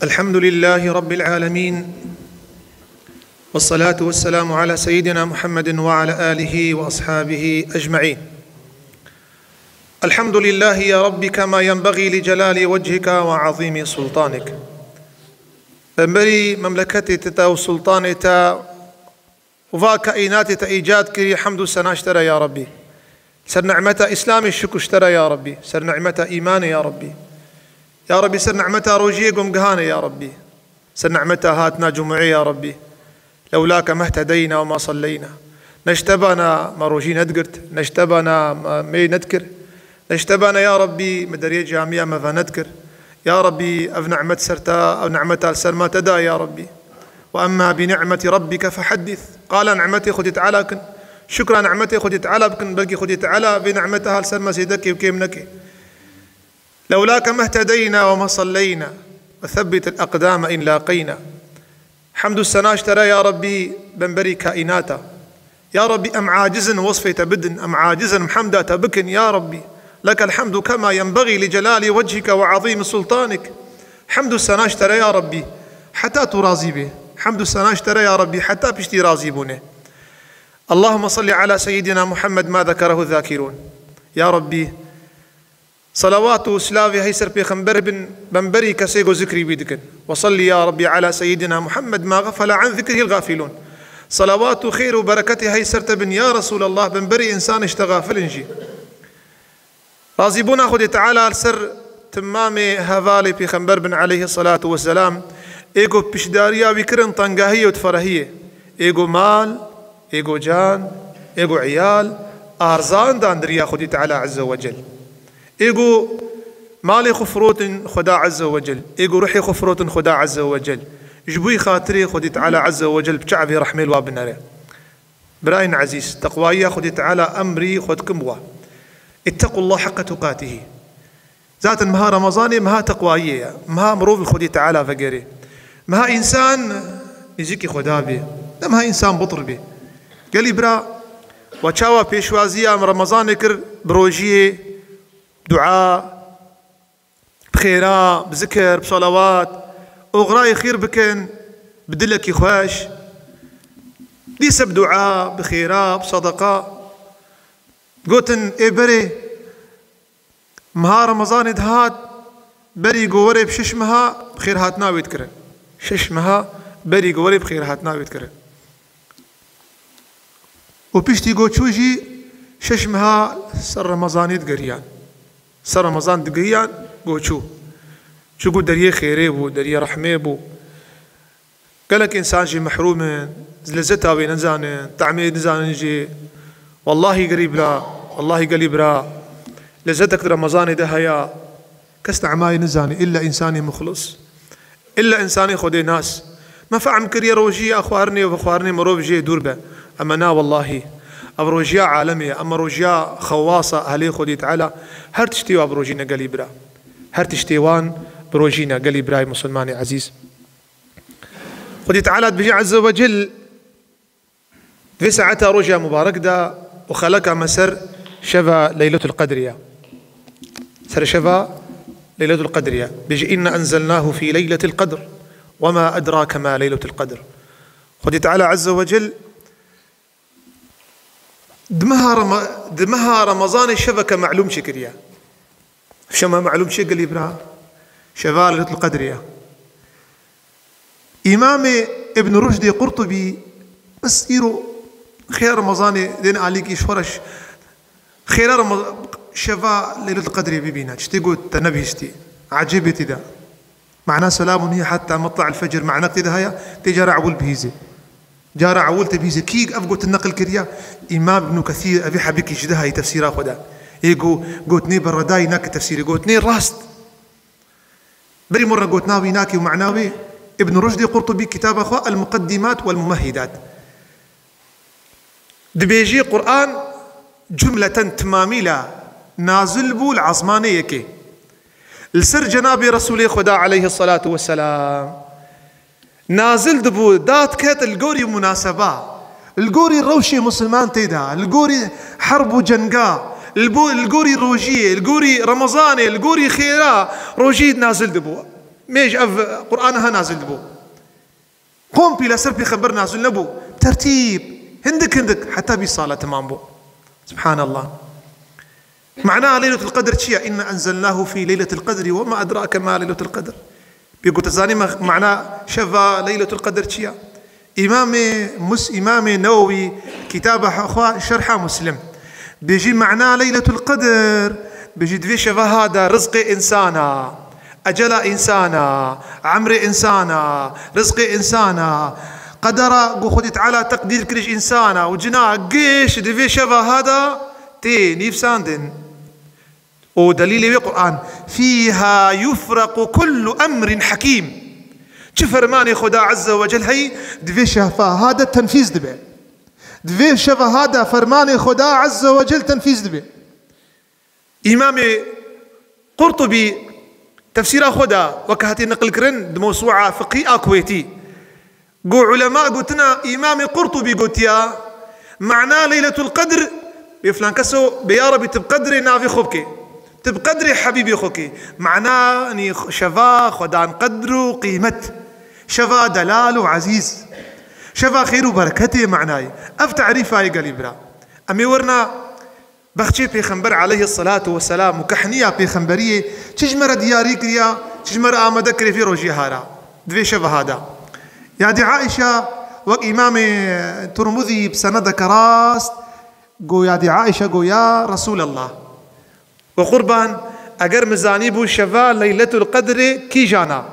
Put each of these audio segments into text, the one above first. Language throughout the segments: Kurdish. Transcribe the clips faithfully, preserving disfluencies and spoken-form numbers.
الحمد لله رب العالمين، والصلاة والسلام على سيدنا محمد وعلى آله وأصحابه أجمعين. الحمد لله يا رب كما ينبغي لجلال وجهك وعظيم سلطانك. Bemberî memleketê te û sultanê te û va kaînatê te îcad kirî, hemd û sena ji te re ya Rabbî. Ser nimeta Îslamê şukr ji te re ya Rabbî. Ser nimeta îmanê ya Rabbî. Ya Rabbî, ser nimeta rojiyê gomgihanê ya Rabbî. Ser nimeta hatina cumûê ya Rabbî. Lewlake mehtedeyna ve ma salleyna. Ne ji te bana me rojî nedigirt, ne ji te bana me mê nedikir. Ne ji te bana ya Rabbî me deriyê camiya me venedikir. Ya Rabbî, ev nimet ser te, ev nimeta li ser me te da ya Rabbî. Ve emma bi ni'meti rabbike fehaddis. Qala nimetê Xwedê Teala kin. Şukra nimetê Xwedê Teala bikin, belkî Xwedê Teala vê nimeta li ser me zêde kê û kêm neke. Lewlake mehtedeyna ve ma salleyna ve thabbitil aqdame in laqeyna. Hemd û sena ji te re ya Rabbî, bemberî kaînata. Ya Rabbî, em aciz in wesfê te bidin, em aciz in hemda te bikin ya Rabbî. Lekel hemdu kema yenbegî li celalî wechike ve azîmi sultanik. Hemd û sena ji te re ya Rabbî, heta tu razî bê. Hemd û sena ji te re ya Rabbî, heta piştî razî bûnê. Allahümme salli ala seyyidina Muhammed ma zekerehu zâkirûn. Ya Rabbî, salawat û silavê hey ser pêxember bin, bemberî kesê ku zikrî wî dikin. Ve salli ya Rabbî ala seyyidina Muhammed ma gafele an zikrihil gafilûn. Salawat û xêr û bereketê hey ser te bin ya Resûlallah, bemberî însanê ji te gafil in jî. Razîbûna Xwedê Teala li ser timamê hevalê pêxember bin aleyhisselatu vesselam, ê ku piştdariya wî kirin tengahiyê û diferehiyê, ê ku mal, ê ku can, ê ku iyal, arzan dan di riya Xwedê Teala Azze ve Cel. Ê ku malê xwe firotin Xweda Azze ve Cel, ê ku ruhê xwe firotin Xweda Azze ve Cel. Ji bo xatirê Xwedê Teala Azze ve Cel bi çavê rehmê li wa binere. Birayên ezîz, teqwayiya Xwedê Teala emrî xwe dikim wa. Îttequllah heqqa tuqatihî. Zaten meha Remezanê meha teqwayiyê ye. Meha mirov li Xwedê Teala vegerê. Meha însan nêzîkî Xweda bê. Ne meha însan bitir bê. Gelî bira, we çawa pêşwaziya em Remezanê kir bi rojiyê, dua, bi xêra, bi zikir, bi salawat, oxirayê xêr bikin, bi dilekî xweş. Dîse bi dua, bi xêra, bi sedeqa. Gotin, ê berê, meha Remezanê dihat, berî ku werê bi şeş meha bi xêrhatina wê dikirin. Şeş meha berî ku werê bi xêrhatina wê dikirin. Û piştî ku çû jî şeş meha ser Remezanê digeriyan. Ser Remezan digeriyan ku çû. Çunku deriyê xêrê bû, deriyê rehmê bû. Gelek însan jî mehrûm in, lezzeta wê nizanin, tehmê nizanin jî. Wellahî gelî bira, wellahî gelî bira, lezzetek di Remezanê de heye, kes tehmayê nizanî, îlla însanê muxlis, îlla însanê Xwedê nas. Me fehm kiriye rojî ya xwarinê û vexwarinê mirov jê dûr be. Ema na wellahî, ev rojiya alemê ye, ema rojiya xewasa ehlê Xwedê Teala, her tiştê wa bi rojî ne gelî bira. Her tiştê wan bi rojî ne gelî birayê musulmanê ezîz. Xwedê Teala dibêje Azze ve Cel, vê saeta roja mubarek de û xeleka me ser şeva Leyletul Qedrî ye. Ser şeva Leyletul Qedrî ye. Bêje, "Inna enzelnahu fî leyletil qedr. Ve ma edrake ma leyletul qedr." Xwedê Teala Azze ve Cel di meha Rema-, di meha Remezanê şeveke melûm çêkiriye. Şeva melûm çi gelî bira? Şeva Leyletul Qedrî ye. Îmamê Ibn Ruşdê Qurtubî, bes îro xêra Remezanê dên alîkî ji xwe re ş-, xêra Reme-, şeva Leyletul Qedrê bibîne. Tiştê got te nebihîştî. Ecêbê tê de. Mana selamun hiye hatta matla'il fecr. Mana tê de heye, tê cara ewil bihîzê. Cara ewil tê bihîzê. Kî ev gotin neqil kiriya? Îmam Ibn Kesîr, evî hebikî ji de heye tefsîra xwe de. Ê go-, gotinê berredayî nake tefsîrê. Gotinê rast. Berî min re gotina wî nakê û mana wê, Ibn Ruşdê Qurtubî kitaba xwe El-Muqeddimat wel-Mumehhidat. Dibêjî Quran cumleten timamî la nazil bû li ezmanê yekê. Li ser Cenabê Resûlê Xweda aleyhissalatu vesselam nazil dibû, dadiket li gorî munaseba, li gorî rewşê misilman tê de, li gorî herb û cenga, li bo-, li gorî rojiyê, li gorî Remezanê, li gorî xêra rojî nazil dibû. Mêj ev Qur'an ha nazil dibû. Komple ser pêxember nazil nebû. Tertîb. Hindik hindik. Heta bîst sala temam bû. Subhanallah. Mana Leyletul Qedr çi ya? "İnna enzelnahu fî leyletil qedri ve ma edrake ma leyletul qedr." Bê ku tu zanî me-, mana şeva Leyletul Qedr çi ya? Îmamê Mus-, Îmamê Newewî kitaba xwe Şerha Muslim. Bêjî mana Leyletul Qedr, bêjî di vê şeva ha de rizqê însana, ecela însana, emrê însana, rizqê însana, qedera ku Xwedê Teala teqdîr kiriş însana û cina giş di vê şeva ha de tê nîvsandin. û delîlê wê Qur'an, "Fîha yufrequ kullu emrin hakîm." Çi fermanê Xweda Azze ve Cel heyî, di vê şeva ha de tenfîz dibe. Di vê şeva ha de fermanê Xweda Azze ve Cel tenfîz dibe. Îmamê Qurtubî tefsîra xwe de, weke hatiye neqilkirin, di mewsûa fiqhî a Kuwêtî, Got, ulema gotina, Îmamê Qurtubî gotiya, mana Leyletul Qedr, bê filan keso bê ya Rebî tu bi qedrê navê xwe bikê. Tu bi qedrê Hebîbê xwe kê. Mana, yanî, şeva xwe dan qedr û qîmet. Şeva delal û ezîz. Şeva xêr û bereketê manayê. Ev tarîfa ye gelî bira. Em ê werna Bexçê Pêxember aleyhisselatu vesselam û kehniya pêxemberiyê çi ji me re diyarî kiriya, çi ji me re amade kirê vê rojê hara, di vê şeva ha de. Yadî Aîşa, wek Îmamê Tirmidî bi senedeke rast, go Yadî Aîşa go, "Ya Resûlallah, we qurban, eger min zanîbû şeva Leyletul Qedrê kîjan a,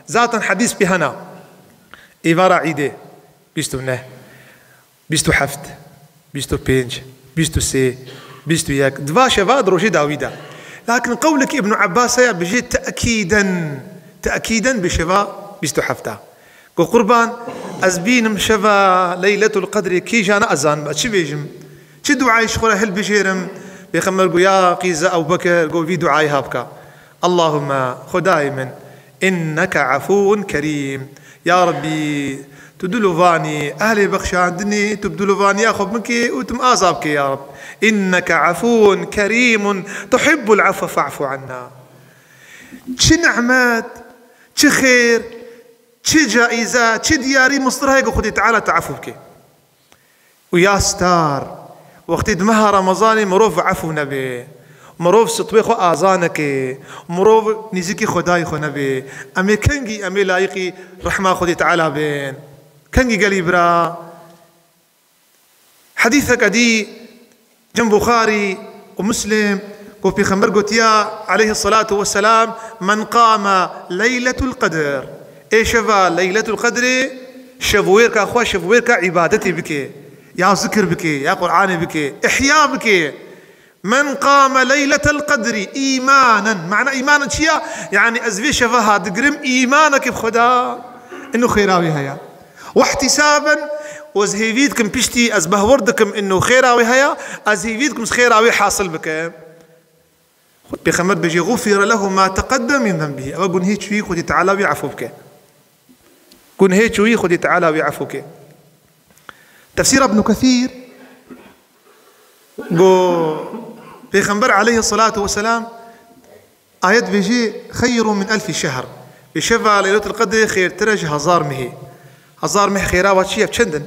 zaten hedîs pê hena, êvara îdê, bîst û neh." Bîst û heft, bîst û pênc, bîst û sê, bîst û yek, di va şeva di rojê dawî de. Lakin qewlekî Ibn Abbas heye bijê tekîden, tekîden bi şeva bîst û heft a. Got, "Qurban, ez bînim şeva Leyletul Qedrê kîjan a, ez zanim ez çi bêjim? Çi duayê ji xwe re hilbijêrim?" Pêxember got, "Ya qîza Ebu Bekir, got vî duayê ha bike." Allahümme, Xwedayê min, inneke efûn kerîm. Ya Rebbî, tu dilovanî, ehlê bexşandinê, tu bi dilovaniya xwe bikê û tu min aza bikê, ya Reb. Inneke efûn kerîmun tuhibbul afwe fa'fu anna. Çi nîmet, çi xêr, çi caize, çi diyarî mistir heye ku Xwedê Teala te efû bike. Û ya star, wextê di meha Remezanê mirov efû nebe, mirov sitwê xwe aza neke, mirov nêzîkî Xwedayê xwe nebe, em ê kengî, em ê layîqî rehma Xwedê Teala bên? Kengî gelî bira? Hedîseke dî cem Buxarî û Muslim, ku Pêxember gotiya, aleyhisselatu vesselam, "Men qame Leyletul Qedr." Ê şeva Leyletul Qedrê, şevwêrka xwe, şevwêrka îbadetê bike. Ya zikir bike, ya Qur'anê bike, ihya bike. "Men qame Leyletel Qedrî îmanen." Mana îmanen çi ya? Yanî ez vê şeva ha digirim, îmanekê bi Xweda, ino xêra wê heye. "Wehtisaben", û ez hêvî dikim piştî, ez behwer dikim ino xêra wê heye, ez hêvî dikim ez xêra wê hasil bikim. Pêxember dibêje, "Gufire lehu ma teqeddem min zenbihî." Ew gunhê çûyî Xwedê Teala wî efû bike. Gunhê çûyî Xwedê Teala wî efû ke. Tefsîra Ibn Kesîr, go Pêxember aleyhisselatu vesselam ayet dibêje, "Xeyrun min elfî şehr." Vê şeva Leyletul Qedrê xêrtir e ji hezar mehê. Hezar meh xêra wa çi ye? Çend in?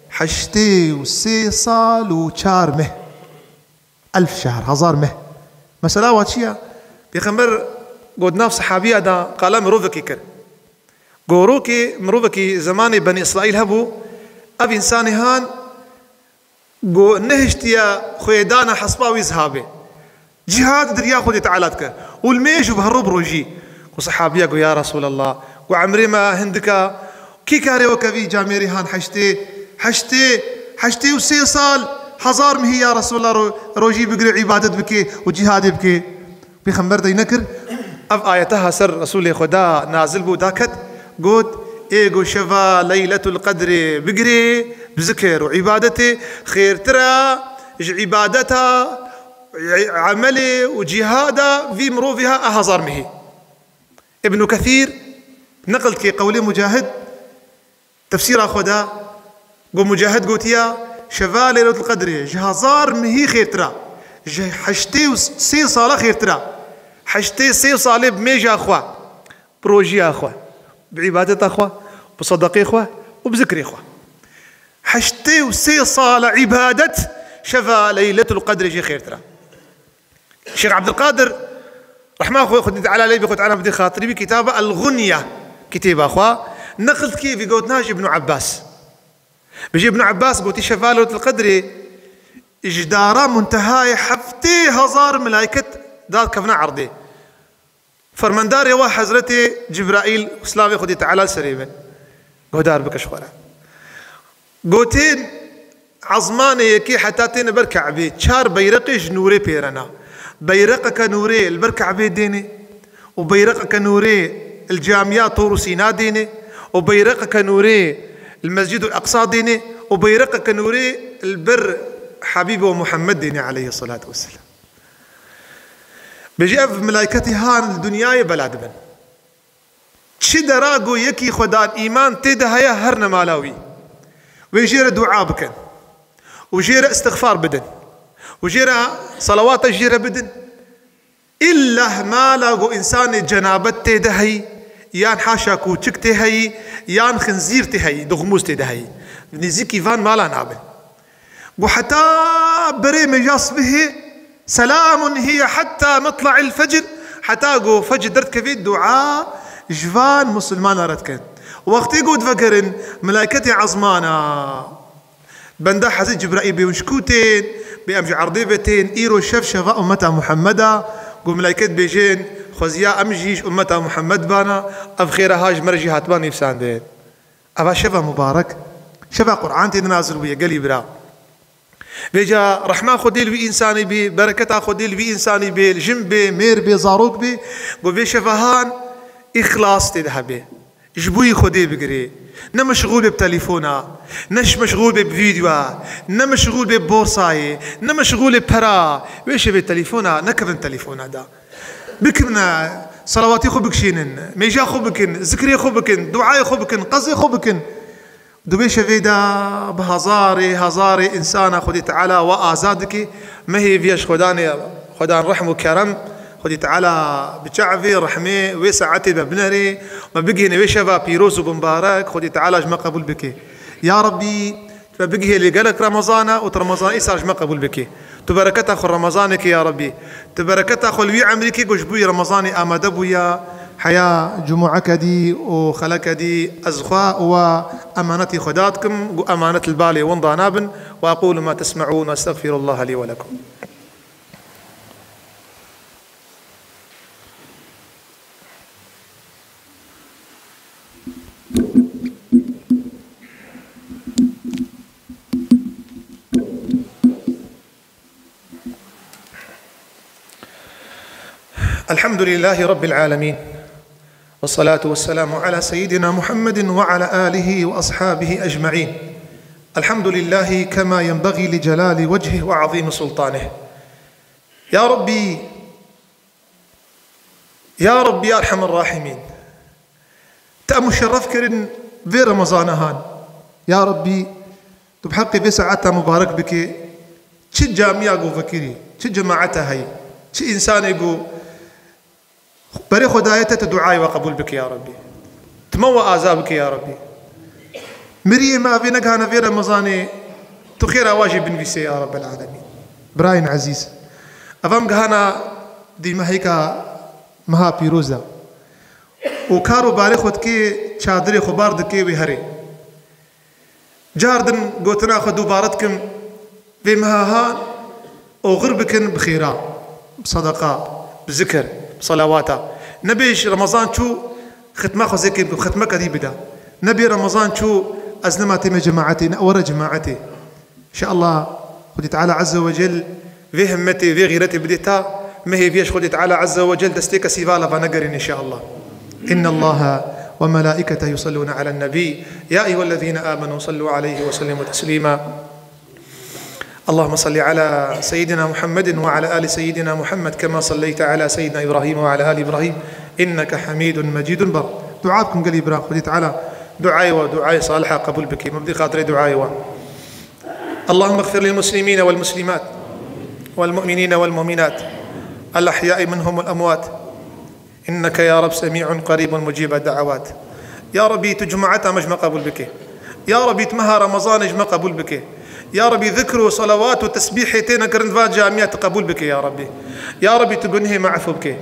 Heştê û sê sal û çar meh. Elf şehr, hezar meh. Mesela wa çi ye? Pêxember got nav sehabiya da qala mirovekî kir. Go rokê mirovekî zemanê Benî Îsraîl hebû, ev însanê han go nehiştiye xwê dana hespa wî zihabê. Cihad di riya Xwedê Teala dike. Û li mêj û bi herro bi rojî. Ku sehabiya go, "Ya Resûlallah, ku emrê me hindik a, kî kare weke vî camêrê han heştê, heştê, heştê û sê sal, hezar mihî ya Resûlallah ro-, rojî bigire, îbadet bike û cihadê bike?" Pêxember dey nekir. Ev ayete ha ser Resûlê Xweda nazil bû, daket, got, "Ê go şeva Leyletul Qedrê bigirê, bi zikir û îbadetê xêrtir e ji îbadeta, emelê û cîhada vî mirovî ha a hezar mihî." Ibn Kesîr neqil dike qewlê Mucahid, tefsîra xwe de, got, Mucahid gotiya, "Şeva Leyletul Qedrê ji hezar mihî xêrtir e, ji heştê û sê sala xêrtir e." Heştê sê salê bi mêja xwe. bi rojiya xwe, bi îbadeta xwe, bi sedeqê xwe û bi zikrê xwe. Heştê û sê sala îbadet şeva Leyletul Qedrê jê xêrtir e. Şêx Ebdulqadir, rehma xwe, Xwedê Teala lê bê, Xwedê Teala bidê xatirî wî, kitaba El-Gunya, kitêba xwe, neql dikê vî gotina ji Ibn Abbas. Bêje Ibn Abbas gotî, şeva Leyletul Qedrê ji dara muntehayê heftê hezar melaiket dakevne erdê. Fermendarê we Hezretê Cibraîl, silavê Xwedê Teala li serê be, guhdar bike ji xwe re. Gotên, ezmanê yekê heta têne ber Ke'bê, çar beyreqê ji nûrê pê re ne. Beyreqeke nûrê li ber Ke'bê dêne û beyreqeke nûrê li Camiya Tor û Sîna dêne û beyreqeke nûrê li Mescid ul Eqsa dêne û beyreqeke nûrê li ber Habîbê we Muhammed dêne aleyhisselatu vesselam. Bêjî ev melayketî han li dinyayê bela dibin. Çi dera ku yekî xwedan îman tê de heye, herne mala wî. Wê jê re dua bikin. Û jê re istixfar bidin. Û jê re salawata jê re bidin. Îlla mala ku însanê cenabet tê de heyî, yan haşa kûçik tê heyî, yan xinzîr tê heyî, doxmûz tê de heyî. Nêzîkî van mala nabin. Ku heta berê mêja sibihê, "Selamun hiye hatta metla'il fecr", heta ku fecr derdikevê, dua ji van misilmana re dikin. Wextê ku divegerin, melayketê ezmana, benda Hezreti Cibraîl bê hûn ji ku tên, bê em ji erdê ve tên, îro şev şeva ummeta Muhammeda, ku melayket bêjên, xweziya em jî ji ummeta Muhammed bana, ev xêra ha ji me re jî hatiba nivîsandin. Eva şeva mubarek, şeva Qur'an tê de nazil bûye, gelî bira. Vêca rehma Xwedê li wî însanî bê, bereketa Xwedê li wî însanî bê, li jin bê, mêr bê, zarok bê, ku vê şeva han îxlas tê de hebe. Ji bo yî Xwedê bigirê. Ne meşxûl bê bi telefona, ne ji meşxûl bê bi vîdyoa, ne meşxûl bê bi borsayê, ne meşxûl bê pera. Vê şevê telefona, nekevin telefona da. Bikirine, salawatê xwe bikişînin, mêja xwe bikin, zikrê xwe bikin, duayê xwe bikin, qezê xwe bikin. Di wê şevê de bi hezarê hezarê însana Xwedê Teala we azad dike. Me hêviya ji Xwedanê, Xwedan rehm û kerem, Xwedê Teala bi çavê rehmê wê saetê me binerê, me bigihîne wê şeva pîroz û bimbarek, Xwedê Teala ji me qebûl bike. Ya Rebbî, tu me bigihê lê gelek Remezana û tu Remezana îsal ji me qebûl bike. Tu bereketa xwe Remezanê ke ya Rebbî. Tu bereketa xwe li wî emrî ke ku ji bo wî Remezanê amade bûya. Heya cumueke dî û xeleke dî ez xwe û we emanetî Xweda dikim, ku emanet li balê winda nabin. Ve aqulu ma tesme'ûn ve estexfirullaha lî ve lekum. الحمد لله رب العالمين، والصلاة والسلام على سيدنا محمد وعلى آله وأصحابه أجمعين. الحمد لله كما ينبغي لجلال وجهه وعظيم سلطانه. يا ربي، Ya Rebbî, ya Erhemer Rahimîn, te muşerref kirin vê Remezana han. Ya Rebbî, tu bi heqê vê saeta mubarek bike, çi camiya ku vekirî, çi cemaeta heyî, çi însanê ku berê xwe daye te, tu duayê we qebûl bike ya Rebbî. Tu me we aza bike ya Rebbî. Miriyê me vê negihane vê Remezanê, tu xêra wa jî binivîsê ya Rebbel Alemîn. Birayên ezîz, ev em gihana dîmehêka meha pîroz de. Û kar û barê xwe dikê, çadirê xwe bar dikê wê herê. Car din gotina xwe dubare dikim, vê meha han oxir bikin bi xêra, bi sedeqa, bi zikir, bi selawata. Nebêj Remezan çû, xitma xwe zêkê bikim, xitmeke dî bide. Nebê Remezan çû, ez nema têmê cemaetê, ne were cemaetê. Înşallah, Xwedê Teala Azze ve Cel vê himmetê, vê xîretê bidê ta, me hêviya ji Xwedê Teala Azze ve Cel destê kesî vala va negerîn înşallah. إن الله وملائكته يصلون على النبي، يا أيها الذين آمنوا صلوا عليه وسلموا تسليما. اللهم صل على سيدنا محمد وعلى آل سيدنا محمد كما صليت على سيدنا إبراهيم وعلى آل إبراهيم إنك حميد مجيد. Bar dua bikin gelî bira, Xwedê Teala duayê we, duayê saliha qebûl bike. Me bidî xatirê duayê we. اللهم اغفر للمسلمين والمسلمات والمؤمنين والمؤمنات الأحياء منهم والأموات. إنك يا رب سميع قريب مجيب الدعوات. Ya Rabbî, tu cumata me ji me qebûl bike. Ya Rabbî, tu meha Remezanê ji me qebûl bike. Ya Rabbî, zikr û selawat û tesbîhê têne kirin di van camiya tu qebûl bike ya Rabbî. Ya Rabbî, tu gunhê me efû bike.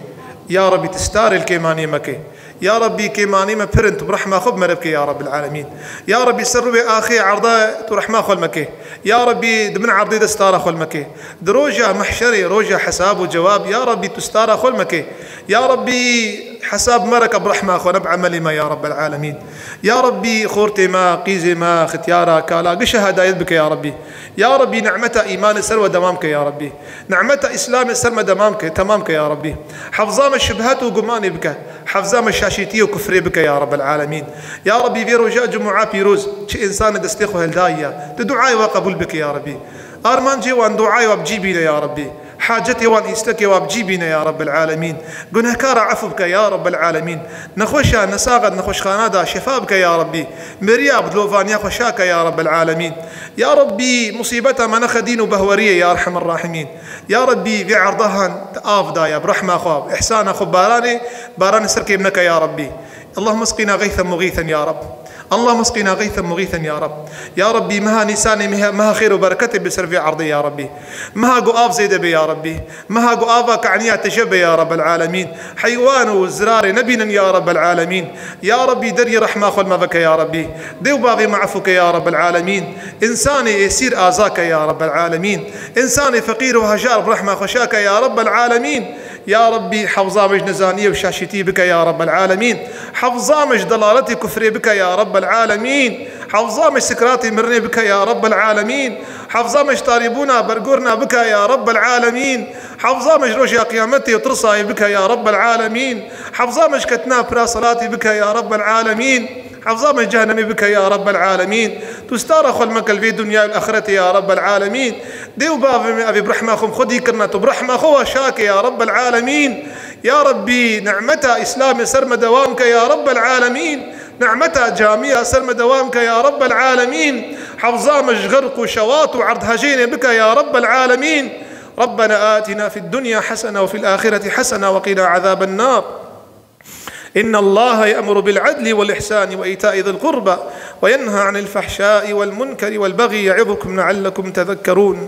Ya Rabbî, tu starê li kêmanê me ke. Ya Rabbî, kêmanê me pir in, tu bi rehma xwe bi me re bike ya Rabbil Alemîn. Ya Rabbî, ser rûyê axê erda tu rehma xwe li me ke. Ya Rabbî, di bin erdê de stara xwe li me ke. Di roja mehşerê, roja hesab û cewab, ya Rabbî, tu stara xwe li me ke. Ya Rabbî, hesab me re ke bi rehma xwe, ne bi emelê me ya Rabbel Alemîn. Ya Rabbî, xortê me, qîzê me, xityara, kala, gişe hedayet bike ya Rabbî. Ya Rabbî, nimeta îmanê ser we demam ke ya Rabbî. Nimeta Îslamê ser me demam ke, temam ke ya Rabbî. Hefza me şibhet û gumanê bike. Hefza me şaşîtî û kufrê bike ya Rabbel Alemîn. Ya Rabbî, vê roja cumûa pîroz, çi însanê destê xwe hildayiya, tu duayê we qebûl bike ya Rabbî. Armancê wan, duayê we bi cî bîne ya Rabbî. Hacetê wan, îstekê we bi cî bîne ya Rabbel Alemîn. Gunehkara efû bike ya Rabbel Alemîn. Nexweşa, nesaxa di nexweşxana de şefa bike ya Rabbî. Meriya bi dilovaniya xwe şa ke ya Rabbel Alemîn. Ya Rabbî, musîbeta me nexe dîn û behweriyê ya Erhemer Rahimîn. Ya Rabbî, vê erdahan tu av daye, bi rehma xwe, bi îhsana xwe baranê, baranê ser kêm neke ya Rabbî. اللهم اسقنا غيثا مغيثا يا رب. اللهم اسقنا غيثا مغيثا يا رب. Ya Rabbî, meha Nîsanê meha, meha xêr û bereketê be ser vê erdê ya Rabbî. Meha ku av zêde be ya Rabbî. Meha ku ava keniya tije be ya Rabbel Alemîn. Heywan û zirarê nebînin ya Rabbel Alemîn. Ya Rabbî, derî rehma xwe li me veke ya Rabbî. Dê û bavê me efû ke ya Rabbel Alemîn. Însanê êsîr aza ke ya Rabbel Alemîn. Însanê feqîr û hejar bi rehma xwe şa ke ya Rabbel Alemîn. Ya Rabbî, hefza me ji nizaniyê û şaşîtî bike ya Rabbel Alemîn. Hefza me ji delaletê kufrê bike ya Rabbel Alemîn. Hefza me ji sikratê mirinê bike ya Rabbel Alemîn. Hefza me ji tarîbûna bergorna bike ya Rabbel Alemîn. Hefza me ji roja qiyametê û tirsayê bike ya Rabbel Alemîn. Hefza me ji ketina pira selatê bike ya Rabbel Alemîn. Hefza me ji cehenemê bike ya Rabbel Alemîn. Tu stara xwe li me ke li vê dinya û axiretê ya Rabbel Alemîn. Dê û bavê me evê bi rehma xwe xwedî kirine, tu bi rehma xwe wa şa ke ya Rabbel Alemîn. Ya Rabbî, nimeta Îslamê ser me dewam ke ya Rabbel Alemîn. Nimeta camiya ser me dewam ke ya Rabbel Alemîn. Hefza me ji xerq û şewat û erdhejênê bike ya Rabbel Alemîn. ربنا آتنا في الدنيا حسنة وفي الآخرة حسنة وقنا عذاب النار. إن الله يأمر بالعدل والإحسان وإيتاء ذي القربى وينهى عن الفحشاء والمنكر والبغي يعظكم لعلكم تذكرون.